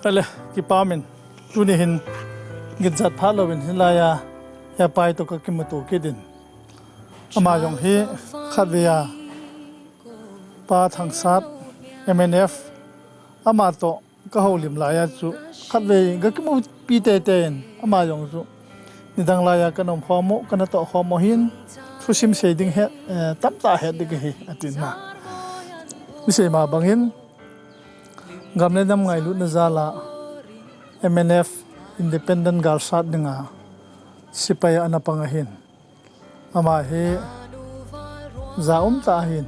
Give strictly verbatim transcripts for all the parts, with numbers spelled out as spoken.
Ale, kipa min. Tuni hin ginjat phat louvin hilaiya, Hepa toh kakimuto kit in. Ama jong hi khatvei a, Pa Thangsat, M N F, ama toh kahoulim laiya chu khatvei kakimupi teitei in, ama jong chu nidang laiya kanom khom u, kanatoh khom u hin, thusim sei ding hi, eh, tamtah het ding kahi, atin na. Isei ma bangin, gam le nam ngailutna jal a M N F independent galsat dinga sepai ana pang ahin. Ama hi ja um tah ahin.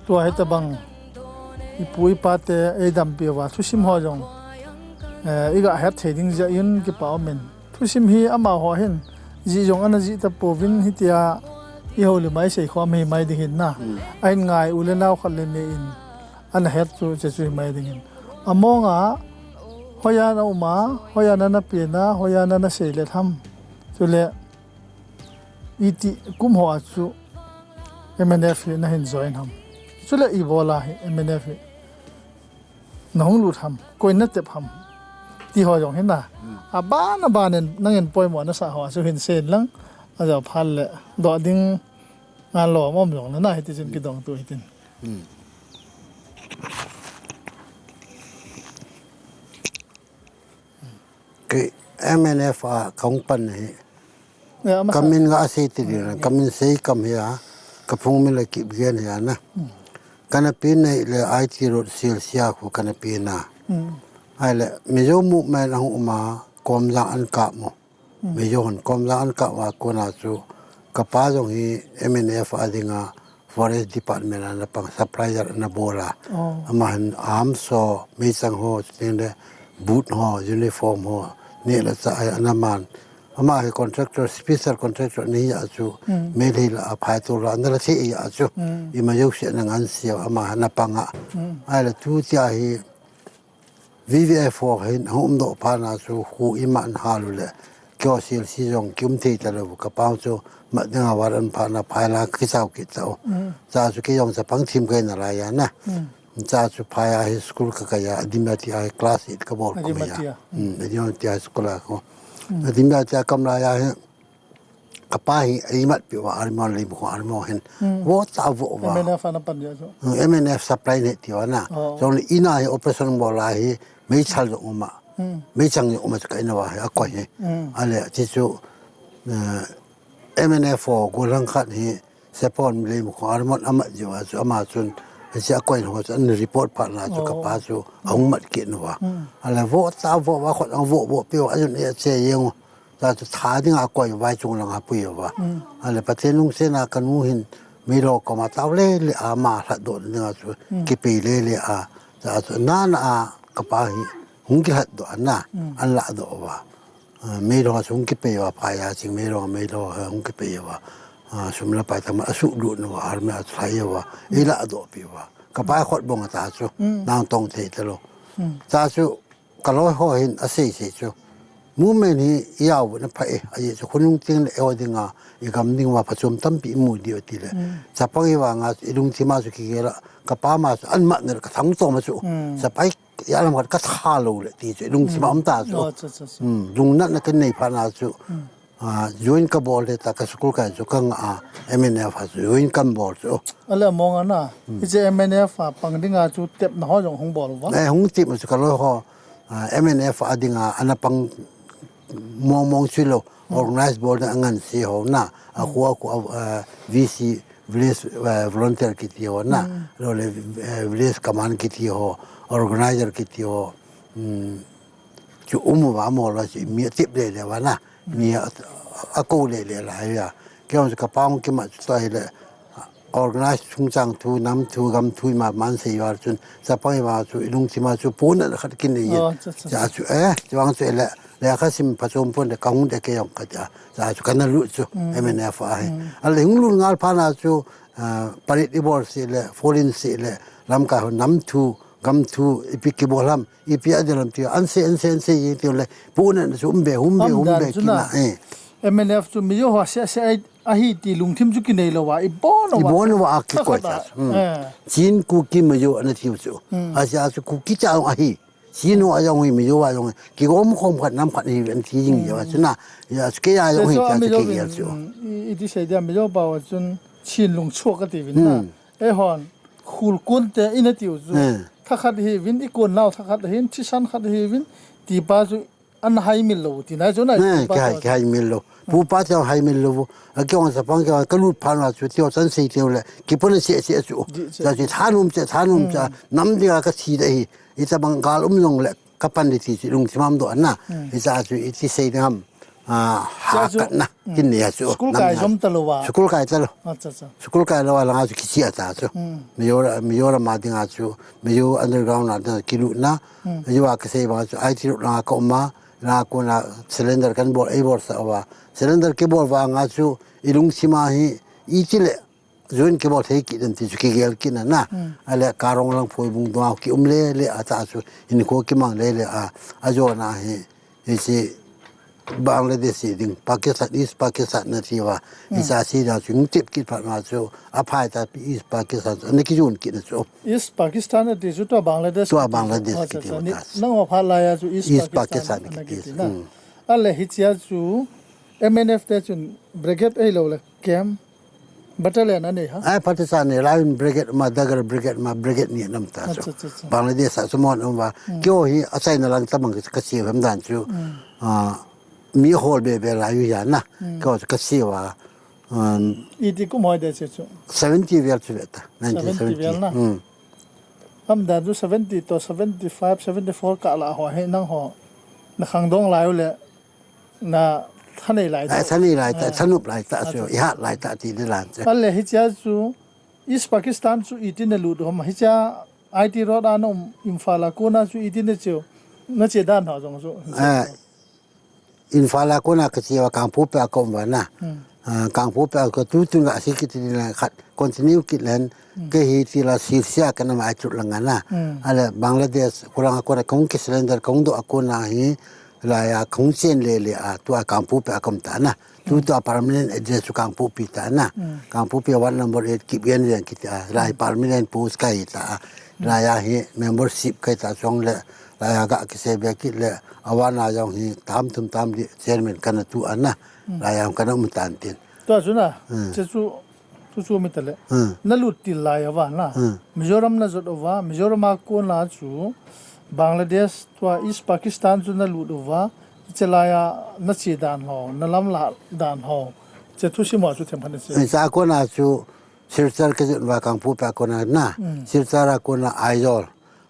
Tua hitabang ipu ipa te eidampi uva thusim ho jong, eh, iga het thei ding jeh in kipa um in. Thusim hi amaho hin jih jong ana jih tapouvin hitia ihoulim a isei khom hi mai ding hin na. Ahin ngai u le nao khat le ni in ana het chu, che chu hi mai ding hin. Among a, hoiya na um a, hoiya na na pen a, hoiya na na sei let ham. Chule, iti kum ho a chu M N F hi na hin join ham. Chule, ibol a hi M N F hi na hung lut ham, koi na tep ham. Ti ho jong hin na. Aban, aban in, nangin poimo na sa ho a chu hin sei in lang, ajou phat le, doh ding, ngan lom um jong le na, hiti chun kidong tu hitin. Kei M N F a kahung pan hi. Ya, ama sa. Kamin ga sei ti ding, kamin sei kam hi a, kaphung min le Kipgen hi a na. Kana pen nei le I T Road C L C a khu kana pen a. Ahile, Mizo movement ahung um a, Komjang an kap mo. Mizo hon Komjang an kap uva kona chu, kapa jong hi M N F a dinga, Forest Department a ana pang, supplier ana bol a. Oh. Ama hin arms ho, meichang ho, chuteng le boot ho, uniform ho, neh le chah hi ana man. Ama hi contractor, special contractor ana hi a chu, Meitei lah a phaitol lah a ana la thei a chu, ima jouse ana ngansi a, ama ana pang a. Ahile tutia hi, V V F ho hin ahung umdoh phat na chu khu ima an hal u le, keiho C L C jong kium thei talou, kapa chu mat dinga warrant phat na phai la kichao kit tau. Cha chu kei jong chapang thim kahi nalai a na. Cha chu phai a hi school kakai a, Dimyati a hi class eight kabol kum a. Dimyati a. Hmm, Dimyati a school a ko. Dimyati a kam lai a hi, kapa hi eimatpi uva, army leimu khu army hin. Vo cha vo uva. M N F ana pan dia chu. Hmm, M N F supply nei ti uva na. Oh. Jong le ina hi operation bol a hi meichang jong um a. Meichang jong um a chu ka ina uva hi akoi hi. Ahile, chi chu, eh, M N F ho gollhang khat hi sepai leimu khu army amat jiu a chu ama chun, chi akoi ho chu ana report phat na chu kapa chu ahung mat kit uva. Ahile vo cha vo uva, khut a vo vo pi uva, ajun e che jeng u. Cha chu tha dinga koi vai chung langa pui uva. Ahile Pathen lungsetna kanu hin Meilhou koma tao lele a, ama lhatdoh dinga chu kipei lele a. Cha chu nana a kapa hi hung kilhatdoh a na, an lahdoh uva. Ah, Meilhou chu hung kipei uva, phai a ching Meilhou, Meilhou hung kipei uva. Ah, sum le pai tama asuh lut uva, army a chu lhai uva. Ei lahdoh pi uva. Kapa khut bong a ta chu, nang tong thei talou. Cha chu Ka loi ho hin asei sei chu. Movement hi i au na pha e, ajeh chu khonung teng le eiho dinga, i gam ding uva phachom tampi i mu diu ti le. Chapang i vanga chu i lungthim a chu kigel a, ka pa ma chu an mat na le ka thang chom a chu. Chapang i a lam khat ka tha lou le ti chu i lungthim a um ta chu. Oh, chu, chu, chu. Hmm, lungnatna ka nei phat na chu. Ah, join ka bol le ta ka school kai chu ka ngah a, M N F a chu join kan bol chu. Ale mong ana, hiche M N F a pang dinga chu tepna ho jong hung bol uva? Eh, hung tep chu ka loi ho, ah, M N F a dinga ana pang mong mong chu lou, organize bol na angan si ho na, a khu a khu, ah, V C, village, ah, volunteer kiti ho na, lou le, eh, village command kiti ho, organizer kiti ho, um, chu um uva, amol uva chu mi a tep le le uva na, mi a, a ko le le la ya. Kei chu ka pa hung kimat chu ta hi le, organize chungchang thu, nam thu, gam thu ima man sei uva chun, chapang ima chu i lungthim a chu puna khat kinei e. Oh, cha, cha, cha. Chu, eh, chuang chu le, lekha sim phachom pon le ka hung de kei jong ka ta. Cha chu ka na lut chu, M N F a hi. Ale hung lut ngal phat na chu, ah, parade i bol si le, foreign si le, lamkai ho nam thu, gam thu, ipi kibol ham, ipi a ding lam ti, an sei, an sei, an sei, ti le, puna chu um be, um be, um be, kina, eh. M N F chu mi jo ho se, se, ai, ahi ti lungthim chu kinei lou va, i bon uva. I bon uva a kikoi ta. Hmm. Eh. Chin Kuki Mizo ana tiu chu. Hmm. Asia chu Kuki cha ahi. Sino a jong hi, Mizo a jong hi, kigom khom khat nam khat hi ven ti jing jeh a chu na. Ya, chu kei a jong hi, Mizo chu kei a chu. I, i ti sei dia, Mizo pao a chun, Chin lung chuak ka ti vin na. Eihon, khul kun te i na tiu chu. Thakhat hi vin, i kun nau thakhat hin, thisan khat hi vin, ti pa chu, an hai mil lo, ti na chu na. Kihai, kihai mil lo. Pu pa te hai mil lo. A kei ong sa pang kei ka lut phan wa chu, tio chan sei tio le, kipon se se chu. Cha chi thanum che, thanum cha, nam dia ka thi da hi. Ita bang gal um jong le, ka pan di ti chi lung thim am do na. Ita chu iti sei ding ham. Ah, ha chu, kat na. Kin ni a chu. School kai jom ta lo wa. School kai ta lo. Acha, acha. School kai lo a langa chu kichi a ta chu. Mizo, Mizo lama dinga chu. Mizo underground a dinga kilut na. Mizo a ka sei bang chu. I T road langa ka um a. Na kona cylinder kan bol, ei bol sa wa. Cylinder kibol vanga chu. I lungthim a hi. I ti le. Join kibol thei kit den ti chu kigel kit na na. Ale Karong lang Phoibung dong a ki um le le a ta chu in ko kimang le le a, a jo na hi, hi si Bangladesh si ding Pakistan, East Pakistan na ti wa. Hi sa si da chu ngu tip kit phat ma chu a phai ta East Pakistan chu na ki join kit na chu. East Pakistan na ti chu tua Bangladesh. Tua Bangladesh ki ti wa ta. Nang wa phat la ya chu East Pakistan na ki ti na. Ale hi chia chu M N F te chun brigade ei lo le camp. Battalion a nei ha? Ai, Pakistan nei, Lion Brigade ma, Dagger Brigade ma, Brigade ni nam ta chu. Acha, acha, acha. Bangladesh a chu mon um va. Kio hi, a China lang tamang ka si hem dan chu. Ah, mi hol be be la yu ya na. Kio chu ka si wa. Um, I ti kum hoi de chu chu. Seventy vel chu ve ta. Nineteen seventy. Seventy vel na. Am dan chu seventy to seventy five, seventy four ka la ho he nang ho. Na khang dong lai u le. Na thanei lai ta. Ai, thanei lai ta, thanup lai ta, chu, i hat lai ta, ti de lan che. Ale, hi chia chu, East Pakistan chu i ti na lut hom, hi chia I T road a na um, Imphal a kona chu i ti na chiu, na che dan ha jong chu. Ah, Imphal a kona ka chiu, Kangpokpi a ka um va na. Ah, Kangpokpi a ka tu tu nga si kit ni na khat, continue kit len, ke hi ti la Sirsa ka na ma chu langa na. Ale, Bangladesh, kurang a kona, kong ki surrender, kong do a kona hi, Laiya kong chen le le a, tua Kangpokpi a ka um ta na. Tu tua permanent address chu Kangpokpi ta na. Kangpokpi a one number eight Kipgen Veng kiti a. Lai permanent post ka hi ta a. Laiya hi membership ka hi ta chong le. Laiya ga ki se be kit le. A one a jong hi tam tum tam di chairman ka na tu a na. Laiya ka na um tan tin. Tua chu na. Che chu Tu chu mi ta le. Na lut til lai a va na. Mizoram na jot uva, Mizoram a kona chu Bangladesh tua East Pakistan chu na lut uva, che lai a na che dan ho, na lam la dan ho. Che thusim ho chu themkhat na che. Cha kona chu Silchar ka jot uva Kangpokpi a kona na. Silchar a kona Aizawl.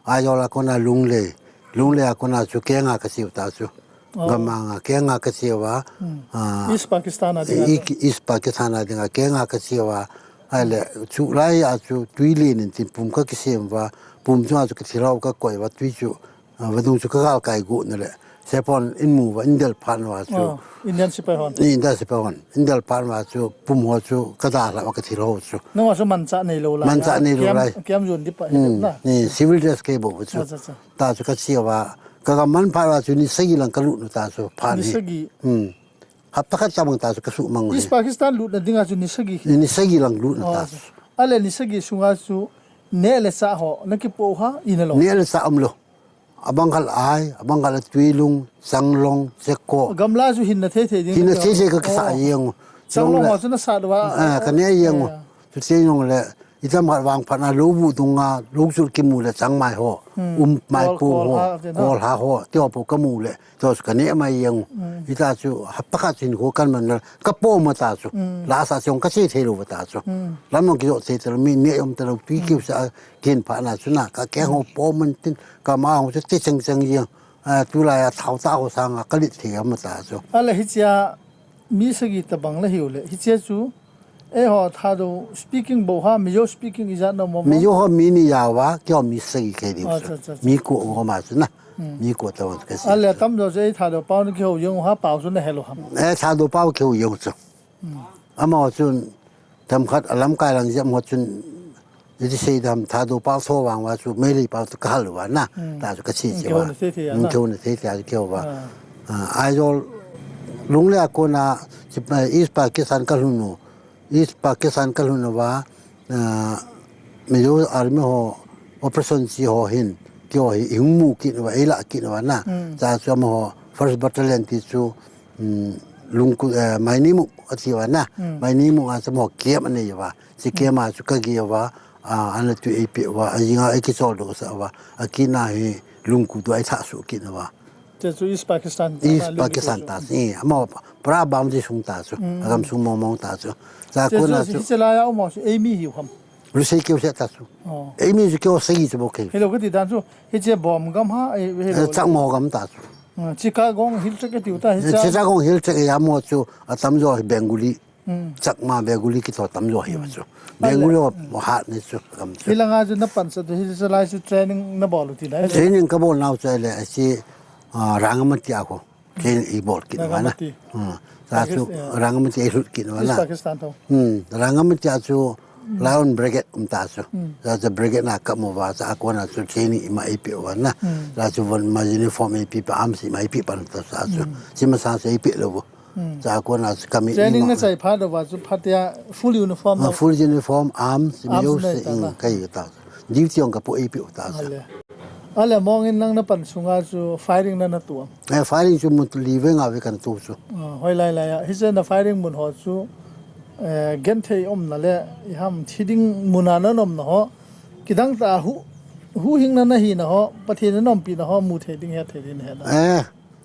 Aizawl a kona Lunglei, Lunglei a kona chu Kenga ka siu ta chu. Gamanga Kenga ka siu a, ah, East Pakistan a dinga, East Pakistan a dinga Kenga ka siu a, ahile chu lai a chu tui len in tin pum ka kisem uva, pum chunga chu ka thilhou ka koi uva, tui chu, ah, vadung chu ka gal kai gu na le, Sepon in mu uva, in del phat uva chu. Indian sepai hon. Indian sepai hon. In del phat uva chu, pum ho chu, ka dalha uva ka thilhou chu. Nangho chu manchah nei lou lai. Manchah nei lou lai. Kiam, kiam jon di pa hi na. Ni civil dress kei bou chu. Acha, acha. Ta chu ka siu a. Ka gam man phat uva chu ni sagi lang ka lut u ta chu. Phat ni sagi. Hapta khat cha bang ta chu ka suhmang u. East Pakistan lutna dinga chu ni sagi. Ni sagi lang lut u ta chu. Ale ni sagi sunga chu neh le chah ho na kipoh u ham, i na lou? Neh le chah um lou. Abang khat a ai, abang khat a Tuilung, Changlong, Chekko. Gamla chu hinna thei thei ding. Hinna thei thei ka kisa jeng u. Changlong ho chu na sat uva. Ah, ka neh jeng u. Chu che jong le, i tam khat vang phat na lou bu dunga, lou chu kimu le changmai ho. Um mai pung ho, kolha ho, ti ho po ka mu le. Tua chu ka neh mai jeng u. Hita chu hapta khat chu hinkho kan man na, ka pom a ta chu. La sa chong ka che thei lou ta chu. Lam jong kijo thei thei lou, mi neh jom thei lou, tui kiu sa kin phat na chu na, ka keng ho pom man tin, ka ma ho chu ti cheng cheng jeng. Ah, tulai a thao ta ho sanga ka lit thei a ma ta chu. Ale hichia mi sagi tabang la hiu le, hichia chu Eiho Thadou speaking bou ham, Mizo speaking ijat na um am? Mizo ho mi ni jao a, keiho mi sagi kei diu chu. Acha, acha, acha. Mi ko um a chu na. Hmm. Mi ko ta wan ka si. Ale tamjo chu ei Thadou pao na kihou jeng u ham, pao chu na he lou ham? Eh, Thadou pao kihou jeng u chu. Hmm. Amaho chun, themkhat a lamkai lang jep ho chun, iti sei dam Thadou pao tho vang uva chu, Meitei pao chu ka hal uva na. Hmm. Ta chu ka si che uva. Kihou na thei thei a na. Hmm, kihou na thei thei a kihou uva. Ah. Ah, Aizawl Lunglei a kona, East Pakistan ka lhun u. East Pakistan ka lhun uva, ah, Mizo Army ho operation chi ho hin, keiho hi ihung mu kit uva, eilah kit uva na. Cha chu amaho first battalion ti chu, um, Lungku, eh, Mainimuk ati uva na. Mainimuk a chu amaho camp anei uva. Hiche camp a chu kageh uva, a, ana tui eipeh uva, ajing a eikicholdo sah uva. Akit na hi Lungku toh eithah suh kit uva. Hiche chu East Pakistan ta East na, Lungku Pakistan chu ta, eh, amaho pura boundary sung ta chu. Agam sung mong mong ta chu. Cha kona chu, hiche lai a um ho chu eimi hiu ham? Lusei keu se ta chu. Eimi chu keiho sagi chu bou kei. Hilou kati dan chu, hiche Bom gam ha, eh, hilou. Chakma gam ta chu. Ah, Chittagong Hill Tracts tiu ta, hiche. Chittagong Hill Tracts a amaho chu atamjo hi Bengali. Chakma Bengali kiti ho tamjo hi chu. Bengali ho hat ni chu gam chu. Hilanga chu napansah u, hiche lai chu training nabol u ti na. Training kabol nau chu ahile, hiche, ah, Rangamati a kho. Training eibol kit uva na. Rangamati. Hmm. Cha chu Pakistan, eh, Rangamati eilut kit uva na. East Pakistan toh. Hmm. Rangamati a chu Lion Brigade um ta chu. Cha chu brigade na kamu uva, cha a kona chu training ima eipeh uva na. Cha chu von ma uniform eipeh pa, arms ima eipeh pan ta cha chu. Chima sa chu eipeh lou. Cha a kona chu kami training ima na chai phat uva chu phatea full uniform na. Ah, full uniform, arms, arms mi yo na se ta na. Kai ta. Duty jong kapo eipeh u ta chu. Ale. Ale, mong in nang napan sunga chu firing nana to am? Eh, firing chu mun li ve nga ve kana to chu. Ah, hoilai lai a. Hiche na firing mun ho chu, eh, genthei umna le, iham thi ding mun a naumna ho. Kidang tah a hu, huhhingna nahina ho, Pathen in naumpi na ho, mu thei ding, he thei ding, he na. Eh,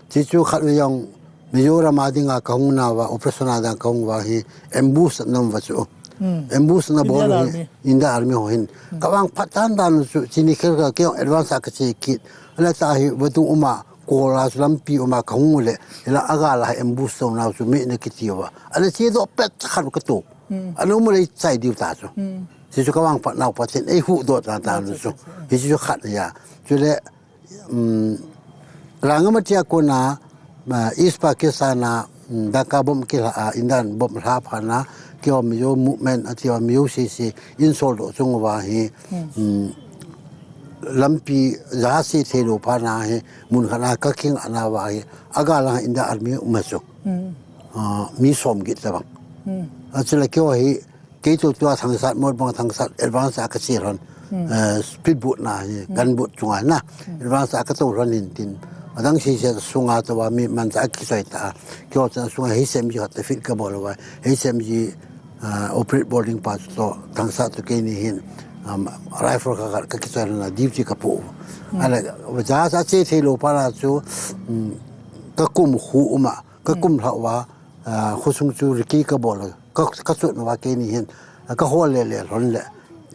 Hiche chu khatvei jong Mizoram a dinga kahung nauva, operation a dinga kahung uva hi ambush ana um uva chu. Hmm. Ambush ana bol u hi Indian Army. Indian Army ho hin. Hmm. Kavangphat dan dan chu, chuni kher kha kei jong advance a kache kit. Ahile tua hi vadung uma, kol a chu lampi uma kahung u le, hila agal a hi ambush tou nau chu me na kiti uva. Ana chedoh pet cha khat kato. Hmm. Ana um le chai diu ta chu. Hmm. Hiche chu kavangphat nau Pathen in eihuhdoh dan dan chu. Acha, acha, acha. Hiche chu khat ahi a. Chule Um, Rangamati a kona, ah, East Pakistan a, um, Dacca bomb kilha a, Indian bomb lha phat na, keiho Mizo movement ati uva Mizo C C in soldoh chung uva hi, um, lampi jahaz che thei lou phat na hi, mun khat a kakingah nauva hi, agal a Indian Army um a chu. Ah, mi som get tabang. Achule keiho hi, Kei chu tua Thangsat, Motbung Thangsat, advance a kache lhon. Hmm. Eh, speed boat na hi, hmm, gunboat chunga na. Hmm. Advance a katou lhon in tin. Adang sese sunga tua mi manchah a kichoi ta. Keiho chun sunga H M G hot fit kabol uva. H M G, ah, operate bol ding pa chu toh, Thangsat toh keini hin. Um, rifle khat khat kakichoi lhon a, duty kapo. Hmm. Ahile, jahaz a che thei lou pa na chu, um, kakum khu uma, kakum lhah uva, ah, khosung chu recce kabol. Ka, kachot nauva keini hin, kahol le le lhon le,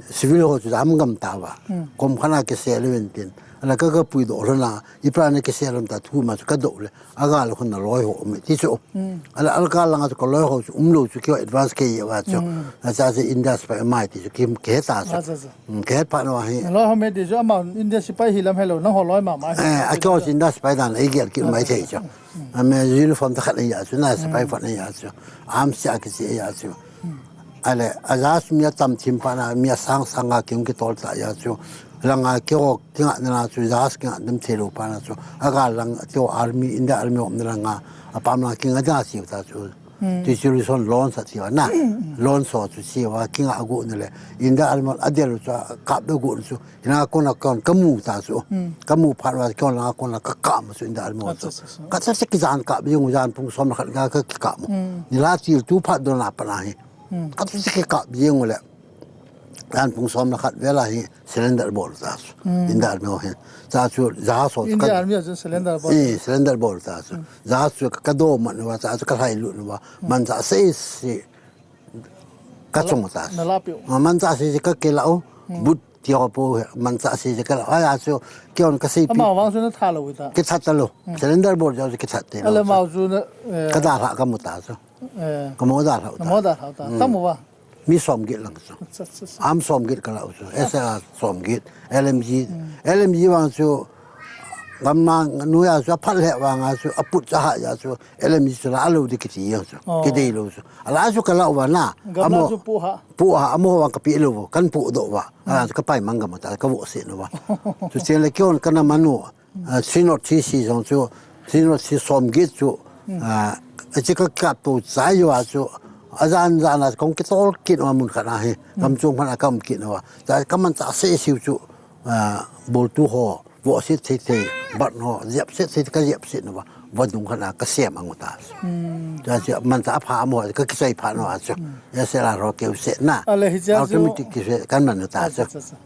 civil ho chu jam gam tauva. Hmm. Kom khat a kisel uvin tin. Ahile ka, kapuidoh lhon a, ipi a nakisel lhon ta thu ma chu kadoh le, agal a khun a loi ho um e ti chu. Hmm. Ahile agal langa chu kaloi ho chu umlou chu keiho advance kei uva chu. Hmm. Acha chu India sepai mai ti chu ki, kihe ta chu. Acha, acha. Hmm, kihet phat nauva hi. Loi ho um e ti chu ama India sepai hi lam helou, nangho loi mama hi. Eh, a keiho chu India sepai dan eigel kit mai thei chu. Hmm. Ama uniform tah khat nei a chu, na sepai, hmm, phat nei a chu. Arms a kiche a chu. Ahile, a jahaz mi atam thim phat na, mi asang sang a kihung kitol ta a chu. Langa keiho, kingah na chu, jahaz kingah dem thei lou phat na chu. Agal lang, keiho army, India army umna langa, apam langa kingah ding a che ta chu. Hmm. Ti chu lison launch ati uva na. Hmm, hmm. Launch ho chu che uva, kingah agot na le. India army adel u chu, kap doh got chu. Langa kona kon kamu ta chu. Hmm. Kamu phat uva kon langa kona kakap ma chu India army ho chu. Acha, acha, acha. Kacha se kijan kap jeng u jan pung som le khat ga ka kikap mo. Hmm. Nilhah til tu phat dona pat na hi. Hmm. Kacha se kikap jeng u le. Jan pung som le khat vel a hi surrender bol ta chu. Hmm. India army ho hin. Cha chu jahaz ho chu India army ho chu surrender bol. Eh, surrender bol ta chu. Hmm. Jahaz chu ka, kadoh man uva, cha chu kalhai lut uva. Hmm. Manchah sese. Kachung ta chu. Nala piu. Ah, manchah sese kakilah u. Hmm. But Ti ho po manchah sese kalah. Ahi a chu, keiho kaseipi. Amavang chu natha lou ta. Kithat talou. Hmm. Surrender bol jeh a chu kithat talou. Ahile amavang chu na, eh, kadalhah kamu ta chu. Eh. Kamu dalhah u ta. Kamu dalhah u ta. Hmm. Tam uva? Mi som get lang chu. Acha, acha, acha. Arm som get kalah u chu. S L R som get. L M G. Hmm. L M G vang chu, gamnang noiya chu, aphat lheh vanga chu, aput cha hah jeh a chu, L M G chu lah lou ding kiti jeng chu. Oh. Kidei lou chu. Alah chu kalah uva na. Gamnang chu puh hah. Puh hah, amaho vang kapeh lou uva, kahin puh doh uva. Hmm. Ah, chu kapai mang gam u ta, kavoh set uva. Chuche le keihon kana man u, ah, three nought three C jong chu, three nought three som get chu, hmm, ah, ache kakap tou chai uva chu, ajan jan a kahung kitol kit uva mun khat a hi, hmm, gam chung khat a kaum kit uva. Cha kamanchah sese u chu, ah, boltu ho, Vohset thei thei, bat ho, jepset thei, ka jepset nava. Vadung khat a ka sem ang uta. Tua chu, man ta pha mo, ka kichai pha no a chu. Ya se la ro keu se na. Ale, hiche a chu. Automatic kise, kan man uta chu. Acha, acha, acha.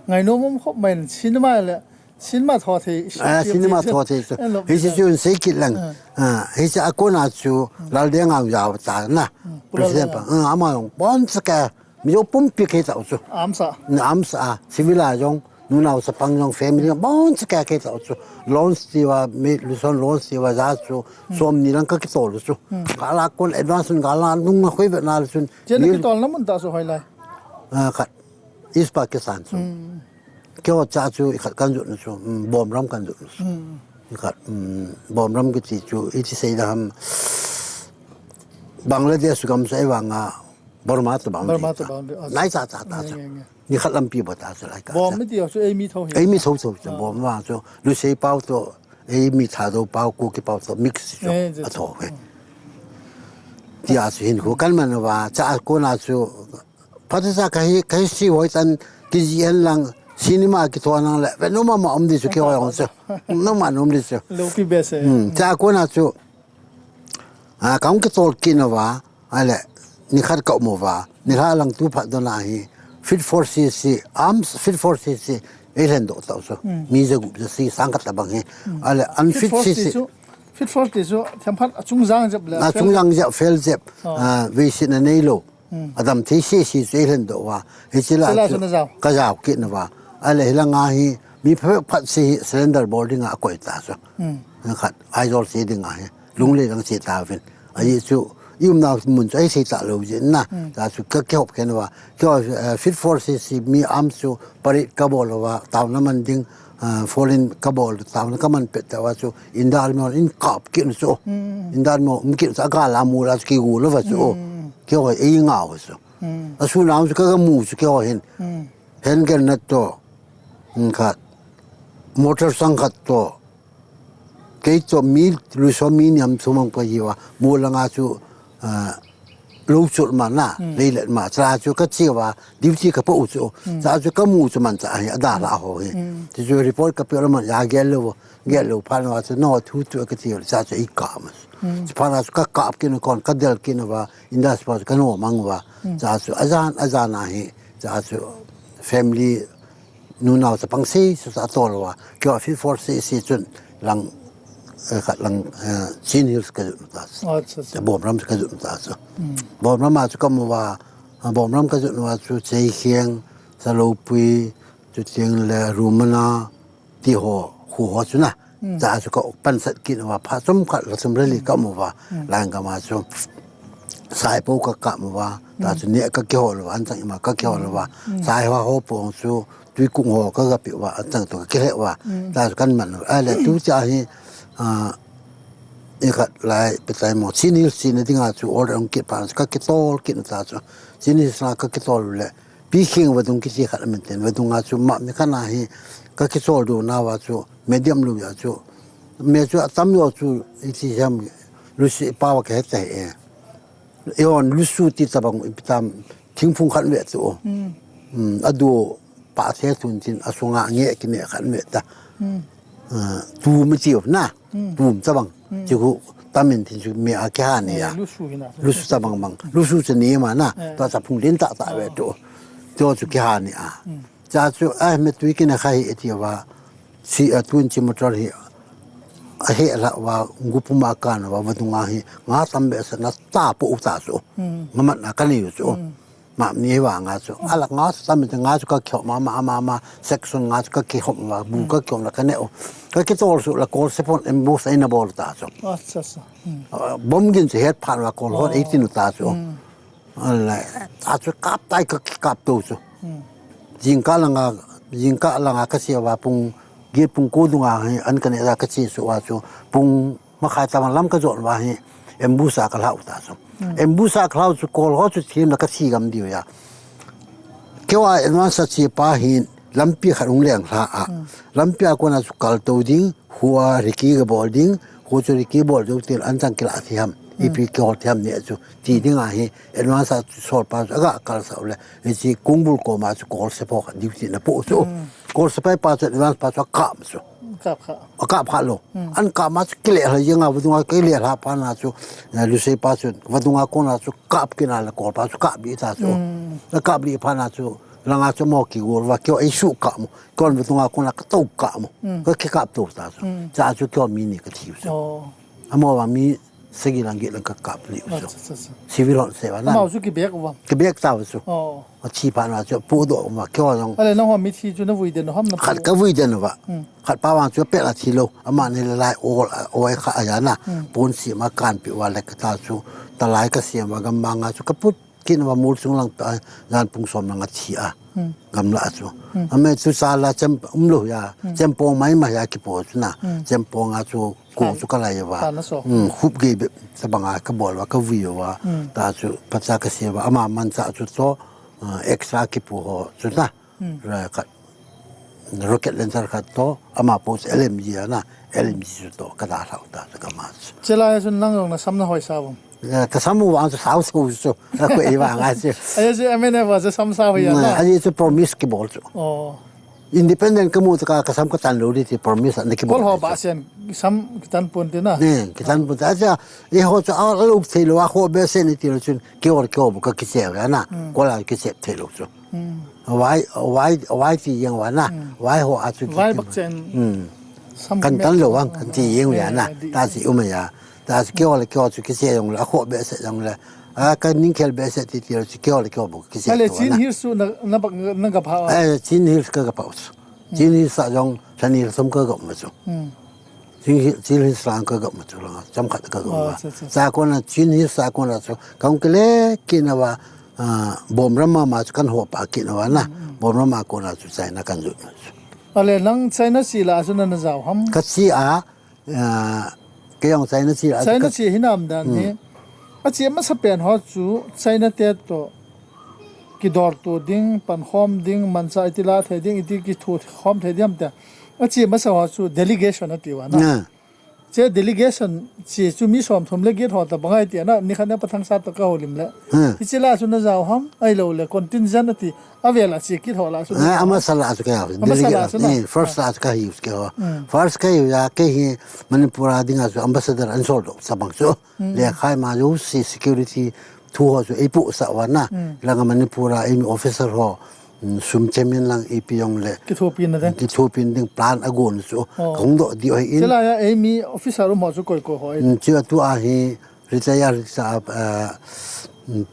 Ngainom um khop mai, cinema le, cinema tho thei. Ah, cinema tho thei chu. Hiche chu sei kit lang. Ah, hiche a kona chu, Laldengang jao ta na. President pa. Ah, ama jong, bon sa ka. Mi jong pumpi kei tau chu. Amsa. Amsa, civil a jong, nunao chapang jong, family jong, bon sa kei kei tau chu. Loans tiva, mi Luzon loans tiva ja chu, som ni lang ka kitol chu. Ka la kon advance ka la nung a khoi ve na chun. Chen kitol na mun ta chu hoi lai. Ah, khat. East Pakistan chu. Keo cha chu, i khat kan jut na chu, Bomram kan jut na chu. I khat, Bomram kiti chu, iti sei da ham, Bangladesh gam sa i vanga, Burma to boundary. Burma to boundary. Nai cha cha ta cha. Ni khat lampi ba ta cha lai ka. Bom mi ti chu ei mi tho hi. Ei mi tho tho cha bom wa chu. Lusei pau to ei mi tha do pau ku ki pau to mix chu. A tho he. Ti a chu hin khu kan man wa cha ko na chu. Phat cha ka hi ka hi si hoi tan ki ji en lang cinema ki tho nang le. Ve no ma ma om di chu ki hoi ong chu. No ma no om di chu. Lo ki be se. Cha ko na chu. A, ka hung kitol kit na va, ale, ni khat ka um uva, ni lha lang tu phat dona hi, Fit four C C, arms, Fit four C C, ei lhen doh tau so. Mi ja gup ja si sang khat tabang hi. Ale, unfit C C. Fit four ti chu, thiam phat a chung jang jep le. A chung jang jep, fel jep. A, vei si na nei lo. Adam thei si si chu ei lhen doh va. Hi chi la chu ka jao kit na va. Ale, hi la nga hi, mi phat phat si hi, surrender bol ding a koi ta so. Khat, Aizawl si ding a hi. Lunglei lang che ta vin. Ahi chu, i umna mun chu, ahi sei ta lo jin na. Ta chu, ka kihop khen uva. Kihop, eh, Fit four C C mi am chu, parade ka bol uva, taona man ding, eh, foreign ka bol, taona ka man pet ta uva chu, India Army hon in kap kit u chu. India Army hon um kit u chu, a ka la mu la chu, ki gu lo uva chu. Kihop, ei ngau chu. A su na chu, ka ga mu chu, kihop hin. Hand grenade to, khat, motor sang khat to, Kei chu mi, Luzon mi niam sumang pa hi va, mu langa chu, ah, lo chul ma na, leilet ma, cha chu ka chi va, duty ka po u chu, cha chu ka mu chu man cha hi, a da la ho hi. Ti chu report ka pe la man, ya gel lo, gel lo phan va chu, no, thu chu ka chi, cha chu i ka ma. Chu phan chu ka kap kin kon, ka del kin va, industry pa chu ka no mang va, cha chu a jan, a jan a hi, cha chu family, Nunau chapang sei, chu cha tol uva. Kei a Fit four C C chun lang, eh, khat lang, eh, Chin Hills ka jut ta. Acha, acha. Bomram ka jut ta chu. Bomram a chu ka mu uva, ah, Bomram ka jut uva chu Cheikhiang, Salopui, chu tiang le Rumana, ti ho, khu ho chu na. Cha chu ka pansat kit uva, pha chom khat la chom rally ka mu uva. Lang ka ma chu. Saipo ka kap uva, ta chu ne ka kihol uva, an chang ima ka kihol uva. Sai ho ho pong chu, tui kung ho ka ga pi uva, an chang to ka kile uva. Ta chu kan man uva. Ai le tu cha hi, ah, i khat lai pe tai mo. Chin Hills chi na dinga chu order ong kit pa, ka kitol kit ta chu. Chin Hills na ka kitol le. Pi khing vadung kiti khat amin ten, vadung a chu ma mi khat na hi, ka kichol do na va chu, medium lu ya chu. Me chu a tam yo chu, i ti jam, lu si pa va ka het ta he. E on lu su ti ta bang, i tam, thing phung khat ve tu. A du pa the tun tin, a sunga nge ki me khat ve ta. Ah, tu mi ti na. Tum cha bang. Chi khu tamin tin chu mi a kiha ni a. Lusu cha bang bang. Lusu cha ni ma na. Ta cha phung lin ta ta ve tu. Cho chu kiha ni a. Cha chu a me tui kin a khai e ti va. Si a tun chi motor hi. A he la va gu pu ma ka na va vadung a hi. Nga tam be sa na ta pu ta chu. Nga mat na ka ni chu. Ma mi vanga chu. Ala nga chu tam te nga chu ka khop ma, ma, ma, ma, section nga chu ka khop ma, bu ka khop la ka ne o. Ka kitol su la kol se pon em bu sa ina bol ta chu. Acha, acha. Bom gin chu het phan la kol hon eighteen u ta chu. Ala, ta chu kap tai ka kap to chu. Jingkah langa, jingkah langa ka sia va pung, git pung ko dunga hi an ka ne la ka chi su va chu. Pung Makhai tabang lam ka jon va hi, ambush a ka lhau ta chu. Ambush a ka lhau chu kol ho chu thim la ka thi gam diu ya. Kei a advance a chi pa hi lampi khat hung leng hla a. Lampi a kona chu kal to ding, hua riki ka bol ding, hu chu riki bol ding tin an chang kila thi ham. Ipi kihol thei ham ne chu ti ding ahi, advance a chu sol pa chu aga kal sau le, hiche Kongbul koma chu Kolsep ho khat duty na po chu. Kolsep pa chu advance pa chu akap chu. Kap kha. Akap kha lo. An kap ma chu kile hla jeng a vadung a kile hla pa na chu, eh, Lusei pa chu vadung a kona chu kap kina le Kol pa chu kap di ta chu. Akap di pa na chu langa chu mo kigol va kio ei su kap mo. Kon vadung a kona ka to kap mo. Ka kikap to ta chu. Cha chu kio mi ni ka thiu chu. Amo va mi sagi lang get lang ka kap li u chu. Civil hon se va na. Amau chu kibek u va. Kibek ta u chu. Athi pa na chu pu do ma kio jong. Ale nang ho mi thi chu na vui den ham na. Khat ka vui den va. Khat pa vang chu pe la thi lo. Ama ni lai ol oi kha aya na. Pon si ma kan pi va le ka ta chu. Ta lai ka siam va gam ma nga chu ka put kin va mul sung lang ta jan pung som lang a thi a. Gam la chu. Ame chu sa la chem um lo ya. Chem pong mai ma ya ki po chu na. Chem pong a chu Ko chu ka lai va. Khup gei be tabanga ka bol va ka vui va. Ta chu pacha ka se va ama mancha chu to, ah, extra kipu ho chu na. Ra ka rocket launcher khat to ama po chu L M G a na. L M G chu to ka da hlau ta chu ka ma chu. Chela ya chu nang jong na sam na hoi sa vong. Eh, ka sam u vang chu sau sau chu. Ka ko ei vang a chu. Ai chu M N F va chu sam sa hoi ya na. Ai chu promise kibol chu. Oh. Independent ka mu taka ka sam ka tan lo di ti promise an ki bol. Kol ho ba sian sam ki tan pon ti na. Ne, ki tan pon ta cha. E ho cha a lo thei lo a ho be sen ti lo chun ki or ki ho bu ka ki che ya na. Kol a ki che thei lo chu. Why, why, why ti yang wa na. Why ho a chu ki. Why bak chen. Kan tan lo wang kan ti yang ya na. Ta si u ma ya. Ta chu keo le keo chu kise jong le, a kho behseh jong le. A ka ning khel behseh ti ti chu keo le keo bu kise. Ale Chin Hills chu na, na bak na ga pha. Eh, Chin Hills ka ga pha. Chin Hills a jong Chin Hills som ka ga ma chu. Chin Hills, Chin Hills lang ka ga ma chu lang. Cham khat ka ga ma. Cha ko na Chin Hills a ko na chu. Kong kile ki na wa, ah, bom ram ma ma chu kan ho pa ki na wa na. Bom ram ma ko na chu China kan ju. Ale nang China si la chu na na jao ham. Ka si a, Ah, kei jong China chi a China chi hinam dan hi. A chi masa pen ho chu China te to kidor to ding, pan khom ding, mancha iti la thei ding, iti kithu khom thei diam te. A chi masa ho chu delegation ati va na. Che delegation chi chu mi som thum le get ho ta bangai ti na, ni khan na pathang sa to ka holim le. Hi chi la chu na jao ham, ai lo le contingent ati. Avel a chi kit ho la chu. Ah, ama sa la chu ka. Ama sa la chu na. Eh, first la chu ka hi ke ho. First ka hi ya ke hi Manipur a ding a chu ambassador an sol do sa bang chu. Le khai ma ju si security thu ho chu ei pu sa wa na. Langa Manipur a ei mi officer ho. Sum chemin lang ei pi jong le. Ki thu pin na de. Ki thu pin ding plan a gon chu. Kong do di oi in. Chela ya ei mi officer um ho chu koi koi ho. Chu tu a hi retire sa, eh,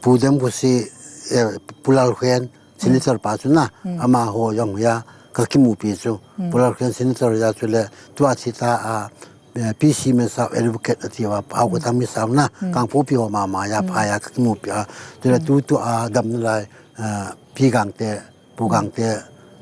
Pu Dem Ku si, eh, Pu Lal Khen. Senator pa chu na, ama ho jong ya, ka kimupi chu. Pu Lal Khen senator ya chu le, tu a thi ta a, eh, P C Mesau advocate ati va, pau ka thang Mesau na, kang pu pi ho ma ma ya, pa ya ka kimupi a. Tu le tu tu a dam na lai, eh, Pi Gang te, Pu Gang te,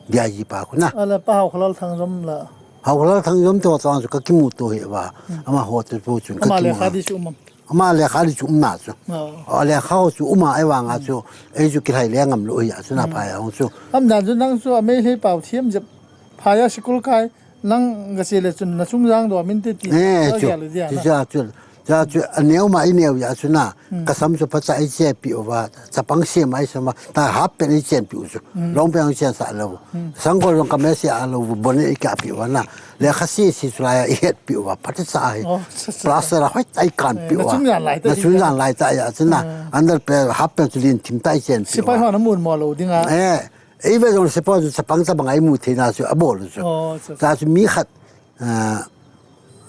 D I G pa ku na. Ala pa Hau Khalal Thang jom la. Hau Khalal Thang jom te ho tang chu ka kimu to he va. Ama ho te pu chun ka kimu. Ama le kha di chu um. Ama le kha di chu um na chu. A le kha ho chu um a ai vang a chu. Ei chu kilhai le ngam lo ya chu na pha ya hong chu. Am dan chu nang chu a mei le pau thiam jep. Pha ya sikul kai nang ga che le chun na chung jang do min te ti. Eh, chu. Chu chu. Chu chu a neo ma i neo ya chu na. Ka sam chu pa cha i che pi o va. Chapang se mai sa ma. Ta hap pen i chen pi u chu. Long pen i chen sa lo. Sang ko long ka me se a lo. Bon i ka pi o va na. Le kha si si chu la ya i het pi uva, pati sa hi. Plaster a hoi tai kan pi uva. Na chung jan lai ta. Na chung jan lai ta ya, chuna. Under pe, half pe chu lin thim tai chen pi uva. Sipai ho na mun mo lo ding a. Eh, ei ve jong sipai chu chapang chapang ai mu thei na chu, a bol chu. Ta chu mi khat, ah,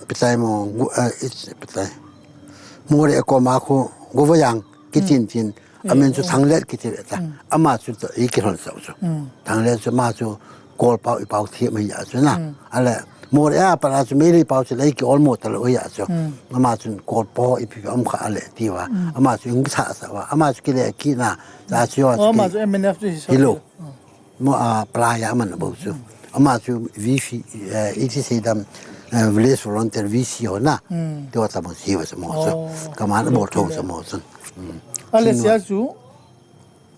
pitai mo, gu, ah, pitai. Mo re ko ma khu, gu va yang, ki chin chin. Amin chu Thanglet kiti ve ta. Ama chu to, i kilhon sau chu. Thanglet chu ama chu Kolpau i pau thiam hi ya chu na. Ale, Moreh a pat a chu Meitei pau chu le i ki ol mo ta lo hi ya chu. Ama chun Kolpau i pi um kha ale ti va. Ama chu ing tha sa va. Ama chu kile ki na. Ta chu yo chu ama chu M N F chu hi lo. Mo a pla ya man bo chu. Ama chu V P, eh, iti sei dam, eh, village volunteer V C ho na. Ti wa ta mo si wa sa mo chu. Ka man bo thong sa mo chu. Ale sia chu.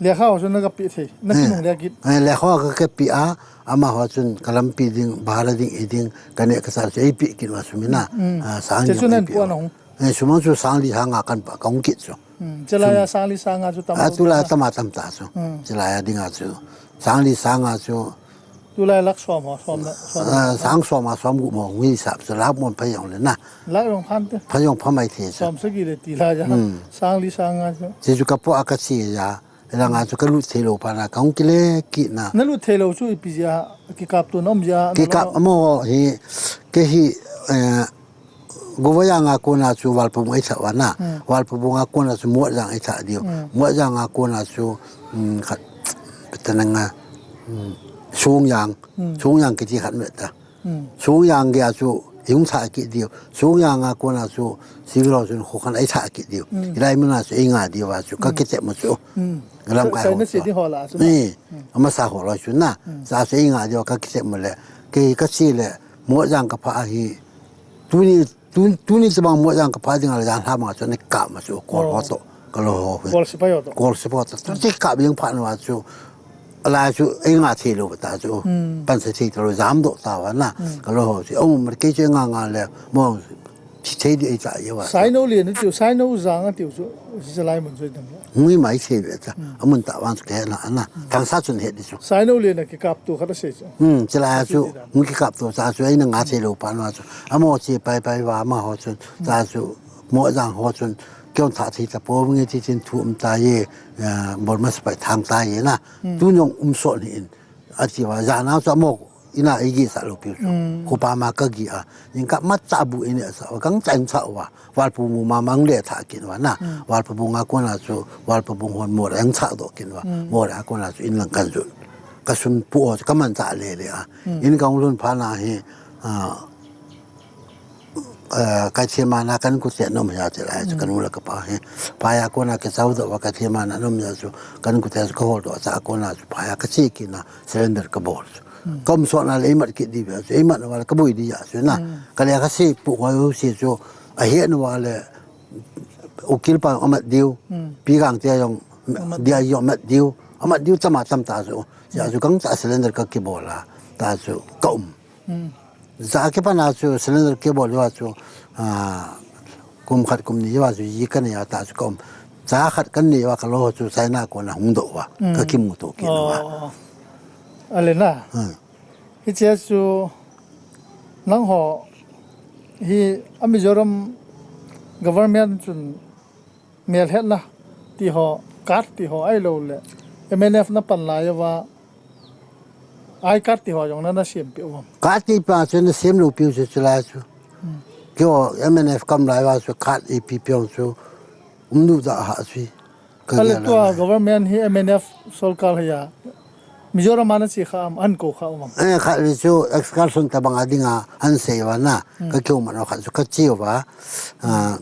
Lekha ho chu na ka pi thei. Na kinung le kit. Eh, lekha ho ka, ka pi a, ama ho chun ka lampi ding, bhara ding, i ding, ka ne ka sa chu ei pi kit ma sum ina. Ah, sang chu nen pi pu a. Ana hung. Eh, sum chu sang li sang nga kan pa, ka hung kit chu. Hmm. Chulai a sang li sang nga chu tam a, lo tulai na. Tam a tam ta chu. Hmm. Chulai a ding a chu. Sang li sang nga chu. Tulai lakh som ho, som na, som na. Ah, sang som a som gup mo, ngi sap chu lakh mo pha jong le na. Lakh jong phan te. Pha jong pha mai the chu. Som sagi le ti lai a. Hmm. Sang li sang nga chu. Chu chu ka po a ka chi a. Langa chu ka lut thei lou pa na, ka hung kile kit na. Na lut thei lou chu ipi jeh a, kikap to na um jeh a, na kikap lo. Amaho hi, kei hi, eh, Govayang a kona chu Valpabung ei thah uva na. Hmm. Valpabung a kona chu Muajang ei thah diu. Hmm. Muajang a kona chu, um, khat, petanang a, um, Songyang. Hmm. Songyang kiti khat me ta. Hmm. Songyang gei a chu, ei hung thah kit diu. Songyang a kona chu, civil ho chun kho khat ei thah kit diu. Hmm. Hilai mun a chu, ei nga diu a chu, ka, hmm, kitep mo chu. Hmm. Lamkai ho chu. Sai, sai na si di ho la chu na. Ni, hmm, amasa ho la chu na. Hmm. Sa chu ei nga diu, ka kitep mo le. Kei ka chi le, Muajang ka pha a hi. Tuni, tun-, tuni tabang Muajang ka pha ding a le, jan ha ma chu, ni ka ma chu, kol ho to. Oh. Ka lo ho hi. Kol sipai ho to. Kol sipai ho to. Tu ti ka biang pha na wa chu. Ala chu, ei nga thei lou ta chu. Hmm. Pan sa thei ta lou, jam doh ta uva na. Hmm. Ka lo ho chu. Aum, mar kei chu ei nga nga le, mo, thi thei di ei ta ye uva. Saino Lian a tiu, Saino Jang a tiu chu, si sa lai mun chu dam. Ngui mai thei ve ta. Hmm. Amun ta vang chu ke na, na. Hmm. Thangsa chun he di chu. Saino Lian a kikap to khat a sei chu. Hmm, chulai a chu, kikap to ta chu, ei na nga thei lou pa na chu. Amo chi pai pai uva, amaho chun, hmm, ta chu, Muajang ho chun, kei hung thah thei ta po nge ti chin thu um ta ye, eh, Burma sepai thang ta ye na. Hmm. Tu nong um so ni in. A ti uva, jan a chu amo, ina ei gi sa lou piu chu. Hmm. Kho pa ma ka gi a. Ning ka ma cha bu in sa, ka hung cha in sa uva. Valpabung ma mang le thah kin uva na. Hmm. Valpabung a kona chu, Valpabung hon mo rang cha doh kin uva. Hmm. Mo a kona chu in lang kan jun. Ka sum pu o, ka man cha le le a. Hmm. In ka hung lhun pha na hi, ah, eh, Kaithemana kan kute nom ya te lai chu, mm, kan u le ka pa hi. Phai a kona ke chau doh uva Kaithemana nom ya chu, kan kute chu ka hol doh cha kona chu, phai a ka chi kit na surrender ka bol chu. Mm. Ka um so na le ei mat kit di ve chu, ei mat na uva le ka boi di ya chu na. Mm. Ka le ka si pu ko u si chu, a he na uva le ukil pa amat diu, mm, pi gang te jong, amat dia diu, jong amat diu, amat diu tam a tam ta chu. Ya chu ka hung cha surrender ka kibol a, ta chu ka um. Hmm. Cha kipan a chu cylinder kibol uva chu, ah, kum khat kum ni uva chu ji ka nei a ta chu ka um. Cha khat ka nei uva ka lo chu China kona hung doh uva. Hmm. Ka kimu to kit uva. Oh. Ale na. Hmm. Hiche chu nangho hi a Mizoram government chun melhetna ti ho, card ti ho ahilou le, M N F na pan lai uva, I card ti ho jong na, na sem peh uvam? Card ti pa chu na sem lou piu chu chulai chu. Hmm. Kei ho M N F kam lai uva chu card ipi piu chu um nu da ha chu. Ka ale tua government hi M N F sorkar hi a, Mizoram a na che kha am, an ko kha um am? Eh, khat ve chu excursion tabang a ding a an sei uva na. Hmm. Ka keu man khat chu ka che uva. Ah,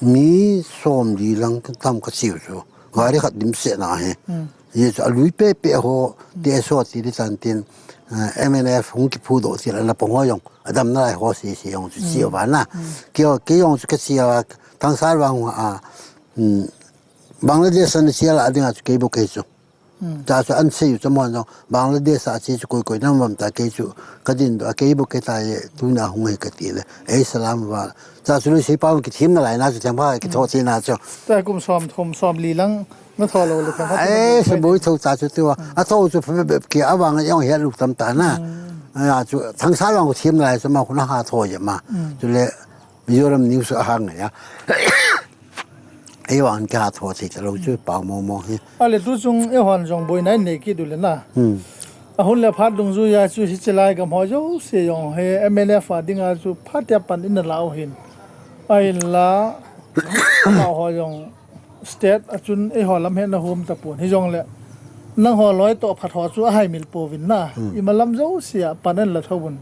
mi som li lang tam ka chiu chu. Gari khat dim se na he. Hmm. Ye chu a lui pe pe ho, hmm, te so ti di tan tin, eh, M N F hung kiphu doh ti la na pong ho jong. A dam na lai ho si si jong chu, hmm, chiu uva na. Hmm. Kei ho, kei jong chu ka chiu a, Thangsar vang a, hmm, Bangladesh a na che la ding a chu kei bu kei chu. Hmm. Ta chu an sei u chu mon jong, Bangladesh a che chu koi koi nam vam ta kei chu, ka din doh a kei bu kei ta ye, tuna hung he ka ti le, ei salam va. Ta chu lui sei pa kithem na lai na chu, thang pha kitho, hmm, che na chu. Ta kum som, kum som li lang, na tho lou le thang pha. Ei, se boi tho ta chu tua, hmm, a tho chu pha be be ki a vang jong he lu tam ta na. Hmm. A chu, Thangsar vang kithem na lai chu ma khu na ha tho ye ma. Hmm. Chu le, Mizoram news a hang ya. Ei vang ka tho thei ta lou chu, pao mo mo hi. Ale tu chung eihon jong boina nei kit u le na. Hmm. A hun le phat dungjui a chu hiche lai gam ho jouse jong hi M N F a ding a chu phat a pan in a la u hin. Ahin la, amaho jong state a chun eiho lam hi na hum ta pon. Hi jong le, nangho loi toh phat ho chu a hai mil pouvin na. Hmm. Ima lam jouse a pan in la tho un.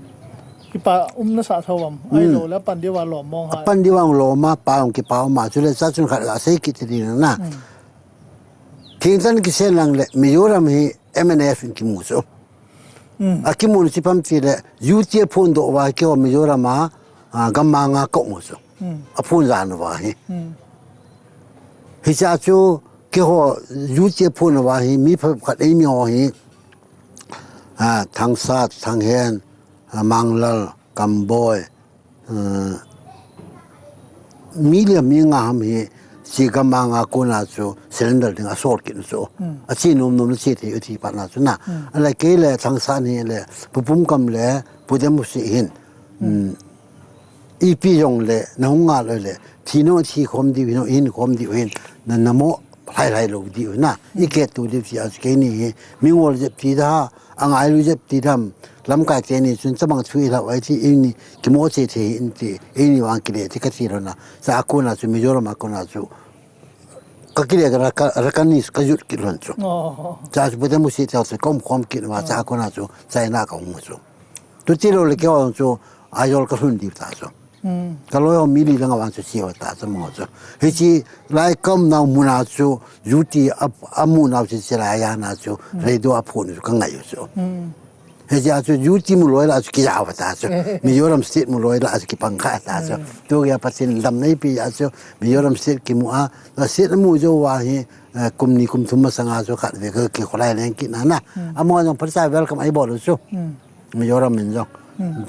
Kipa um na sa tho am. Hmm. Ahilou le pan diu va lom mong hai. Pan diu va lom a, pa ong kipa um a, chule cha chun khat la sei kit ti ding na. Hmm. Thingtan kisen lang le, Mizoram hi M N F in kimu chu. Hmm. A kimu ni chi pam ti le, U T F phun doh uva keiho Mizoram a, a, gammang a ka um u chu. Hmm. A phun jan uva hi. Hmm. Hiche a chu keiho U T F phun uva hi, mi phabep khat ei mi ho hi, a, Thangsat, Thanghen, a, Manglal, Kamboi, a, Mi li mi nga ham hi, chi gam a nga kona chu surrender ding a sol kit chu. A chi nom nom le chi thei u ti pa na chu na. A le kei le Thangsan hi le, Pupum Kam le, Pu Demusi hin. Ipi jong le, na hung ngal le, thi no thi khom diu hin, hin khom diu hin, na na mo lai lai lo diu na. I ke tu diu ti a chu kei ni hi, mi ngol jep ti da, a ngai lu jep ti dam, lamkai te ni chun chabang thu i lau ai ti, i ni, ki mo che the hin ti, i ni wang ki le ti ka ti lo na. Cha a kona chu, Mizoram a kona chu, ka ki le ka ra ka, ra ka ni ka jut ki lon chu. Cha chu Pu Demusi cha chu kom khom ki wa cha a kona chu, China ka hung chu. Tu ti lo le ke wa chu, a yol ka hun diu ta chu. Ka loi ho mi li lang a vang chu chi ho ta chu mo chu. Hi chi lai kam nau mu na chu, ju ti a, a mu nau chi chi lai a na chu, radio a phun chu ka ngai chu. Hi chi a chu ju ti mu loi la chu ki ja va ta chu. Mizoram State mu loi la chu ki pang kha ta chu. Tu ya Pathen dam nei pi a chu, Mizoram State ki mu a, la State mu jo wa hi, eh, kum ni kum thum masang a chu khat ve ka ki kholai leng ki na na. A mo jong pa cha welcome ai bol chu. Mizoram min jong.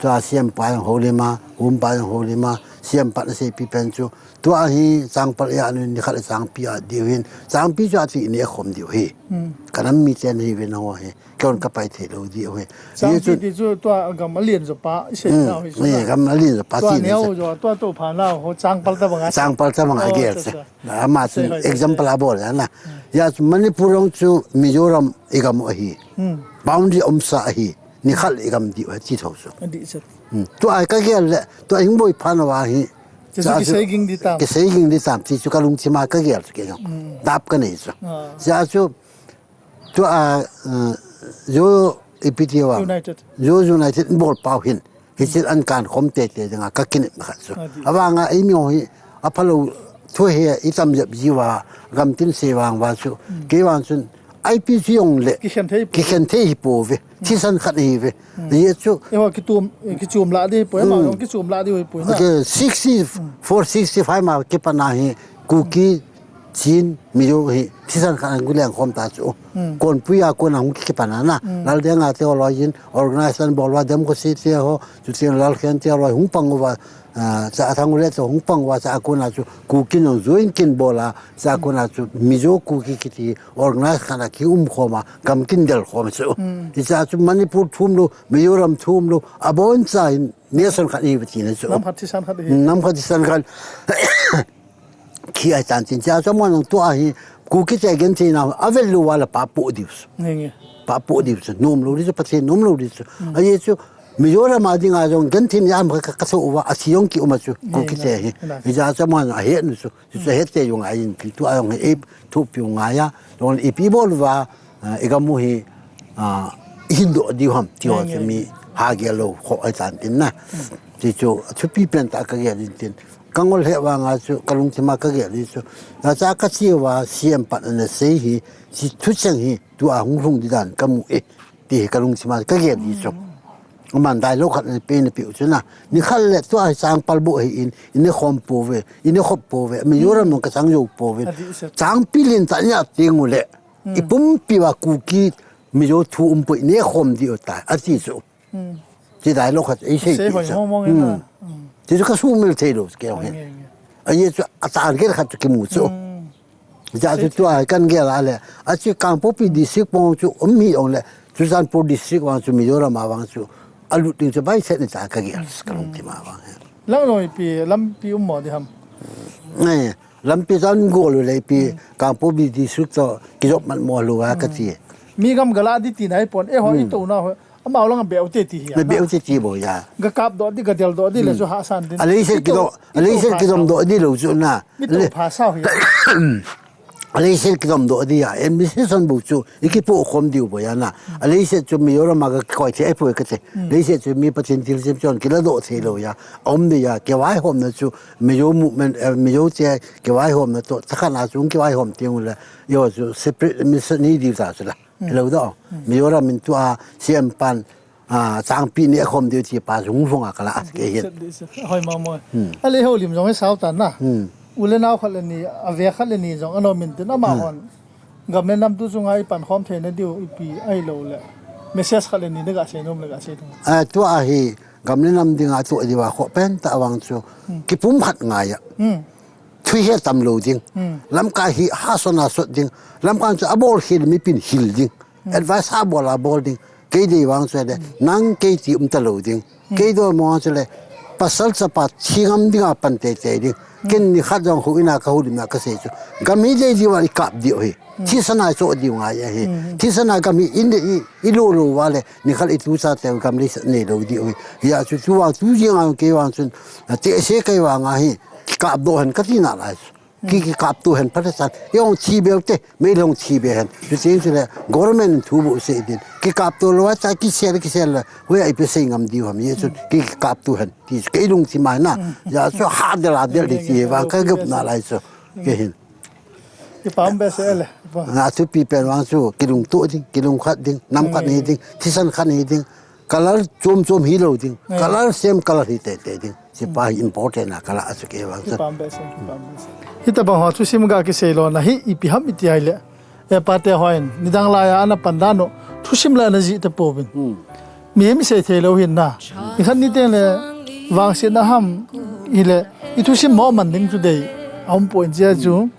Tua C M pa jong houlim a, hum pa jong houlim a, C M pa na sei pi pen chu. Tua hi Changpal ya nu ni khat Changpi a diu hin. Changpi chu a ti ni a khom diu hi. Ka nam mi chen hi ve na ho hi. Kon ka pai thei lo diu hi. Changpi ti chu tua gam a lien jo pa, i sei na hi chu. Ni gam a lien jo pa ti ni. Tua neo jo, tua to pha na ho Changpal ta banga. Changpal ta banga gel se. Ama chu example a bol na. Ya chu Manipur jong chu Mizoram i gam ahi. Boundary umsa ahi. Ni khat le i gam diu ahi ti tho chu. Tua ai ka gel le, tua hing boi pha na wa hi. Ki sei ging di tam. Ki sei ging di tam ti chu ka lungthim a ka gel chu ke jong. Dap ka nei chu. Sia chu, tua, eh, jo ipi ti wa. United. Jo United bol pau hin. Hi chi an kan khom te te nga ka kin ma khat chu. A vang a i mi ho hi, a pha lo thu he i tam jep ji wa, gam tin se vang wa chu. Ke vang chun, I P C jong le, ki khen thei hi po ve, thisan khat hi ve. Ye chu. E ho ki tum, ki chum la di po, ma jong ki chum la di po na. Ke sixty four, sixty five ma ki pa na hi, Kuki, Chin, Mizo hi, thisan khat an gu leng khom ta chu. Konpui a kon a hung ki pa na na. Lal Deng a te ho loi in, organization bol wa dem ko si te ho, chu te Lal Khen te ho loi hung pang wa, ah, cha thang le to hung pang wa cha kon a chu Kuki nong join kin bol a, cha kon a chu Mizo Kuki kiti organize khat a ki um khom a, gam kin del khom chu. Hi cha chu Manipur thum lo, Mizoram thum lo, a bon cha in nation khat hi ti na chu. Nam khat thisan khat hi. Nam khat thisan khat. Khi ai tan tin cha chu mo nang tua hi, Kuki te gen thei na, a vel lo wa la pa po diu. Nge nge. Pa po diu chu, nom lo di chu, Pathen nom lo di chu. A ye chu, Mizoram a ding a jong gen thei ya ma ka, ka so wa, a si jong ki um a chu, Kuki te hi. Hi cha chu mo nang a he nu chu, chu he te jong a in pi tua jong he, e, thu pi jong a ya, jong i pi bol wa, Ah, i gam u hi, ah, i hin doh diu ham, ti ho chu mi ha gel lo, kho ai tan tin na. Ti chu, a thupi pen ta ka gel in tin. Ka ngol he vang a chu, ka lungthim a ka gel in chu. Na cha ka chi wa, C M pat na sei hi, chi thu chang hi, tua hung lhung di dan ka mu e, ti hi ka lungthim a ka gel in chu. Aman dai lo khat na pe na pe u chu na. Ni khat le tua hi Changpal bu hi in, i ne khom po ve, i ne khop po ve, Mizoram nong ka chang jo po ve. Changpi lin ta nya ting u le. I pumpi wa Kuki Mizo thu um poi ne khom di o ta, a ti chu. Ti dai lo khat, ei sei ti chu. Ti chu ka su mil thei lo, ke hong he. A ye chu a target khat chu ki mu chu. Ja chu tua kan gel a le. A chu Kangpokpi district pong chu um hi ong le. Churachandpur district wang chu Mizoram a wang chu. A lut ding chu bai set ni ta ka gel, ka lungthim a wang he. Lang noi pi, lampi um mo di ham. Ngai. Lampi zan gol u le pi, Kangpokpi district to kijop mat mo lu a ka ti. Mi gam gala di ti nai pon, e ho i to na ho, ama lang beu te ti hi. Beu te ti bo ya. Ga kap do di, ga del do di le chu ha san din. A le se ki do, a le se ki dom do di lo chu na. Mi to pha sa hi. A le se ki dom do di ya, administration bu chu, i ki po khom diu bo ya na. A le se chu Mizoram a ga koi the, e po ka te. Le se chu mi Pathen thil sem chon ki la do the lo ya. Om de ya, ke vai hom na chu, Mizo movement, eh, Mizo te kivaihomna to, takhan a chung kivaihom teng ule, yo chu separate mission ni diu ta chu la. Hello do. Mizoram in tua C M pan, ah, Changpi ne khom diu ti pa chung phong a kala ke hin. Hoi ma mo. Ale ho lim jong e sao ta na. Ule nau khat le ni, a ve khat le ni jong ano min tin ama hon. Gam le nam tu chunga i pan khom theina diu ipi ai lo le. Message khat le ni de ga se nom le ga se thung. Ah, tua hi Gam le nam dinga toh diuva khoh pen tah vang chu kipumkhat ngai a. Thuhet tam lou ding. Lamkai hi hahsatna sot ding. Lamkai chu abol khel mipin hil ding. Advice abol abol ding. Kei dei vang chu le nang kei ti um talou ding. Kei dei vang chu le pasal chapa thi ngam dinga pan teitei ding. Ken nikhat jong houin a ka houlimna kasei chu. Gam hi dei diuva i kap diu hi. Thisan a i choh diu ngai ahi. Thisan a gam hi in i, i lo lou uva le nikhat i tuchate gam le sa nei lou diu hi. Hijeh chun tu vang tu jing a kei vang chun, tehse kei vang a hi kikapdoh hen kati nalai chu. Ki, kikapto hen phat le chan. I hung thi beu te, mei le hung thi be hen. Chuti chule government in thu boh sei din. Kikapto lou a cha kisel kisel le. Hoiya ipi sei ngam diu ham hijeh chun. Ki, kikapto hen. Ti chu kei lungthim a na. Hijeh chun hadel hadel di ti vang ka gop nalai chu. Kei hin. Kipa um behseh le. Na thupi pen vang chu kilungto ding, kilungkhat ding, nam khat hi ding, thisan khat hi ding. Color chom chom hilou ding. Color same color hi teitei ding. Hichepa hi important a color a chu kei vang chu. Kipa um behseh, kipa um behseh. Hitabang ho thusim ga kisei lona hi ipi ham iti ahile. E pate hon, nidang laiya ana pan dan u, thusim la ana jih tapouvin. Mihem i sei thei lou hin na. Nikhat ni teng le, vangsetna ham, hile, i thusim mo man ding chu dei, aum poi hijeh chun.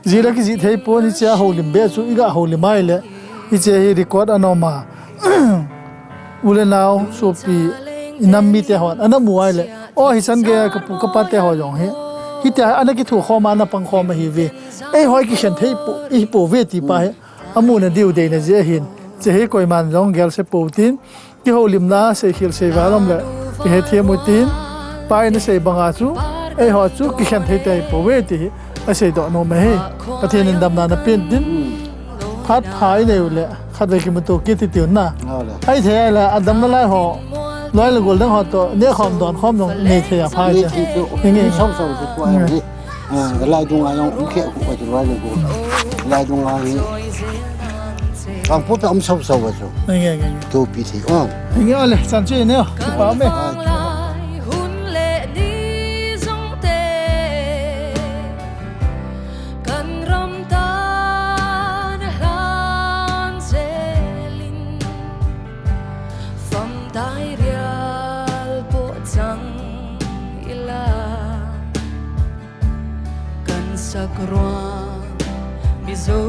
Jih le kijih thei pon hiche a houlim beh chu, i ga houlim a hile, hiche hi record ana um a. U le nao, sopi, i nam mite hon, ana mu a hile, o hichan gei a ka pu ka pa te ho jong hi. Hitia ana kithukhom a, ana pangkhom ahiuve. Eiho i kikhen thei po, i hi pouve ti pa hi. Amu na diu deina jeh ahin. Hiche hi koiman jong gel se pou tin. Kihoulimna seikhel seival um le, kihethem u tin, pa in asei banga chu, eiho chu kikhen thei tei pouve ti hi, asei doh nom ahi. Pathen in damna na pen tin, phat pha i nei u le, khatvei kimuto kit ti tiu na. Ahithei a le, adam nalai ho, loi le gol dang ho toh, nehkhom donkhom jong nei thei a pha. Nei thei chu, inge. Sau sau chu tua hi. Ah, lai dunga jong um khe khu ka chu lai le go. Lai dunga hi. Kang pu ta um sau sau chu. Nge, nge, nge. Tu pi thi. Oh. Nge le, chan chu ne. Kipa me. Lai hun le ni jong te. Kan ram tan hlan selin. Famtai rial po chang ila. Kan sak ruang Mizo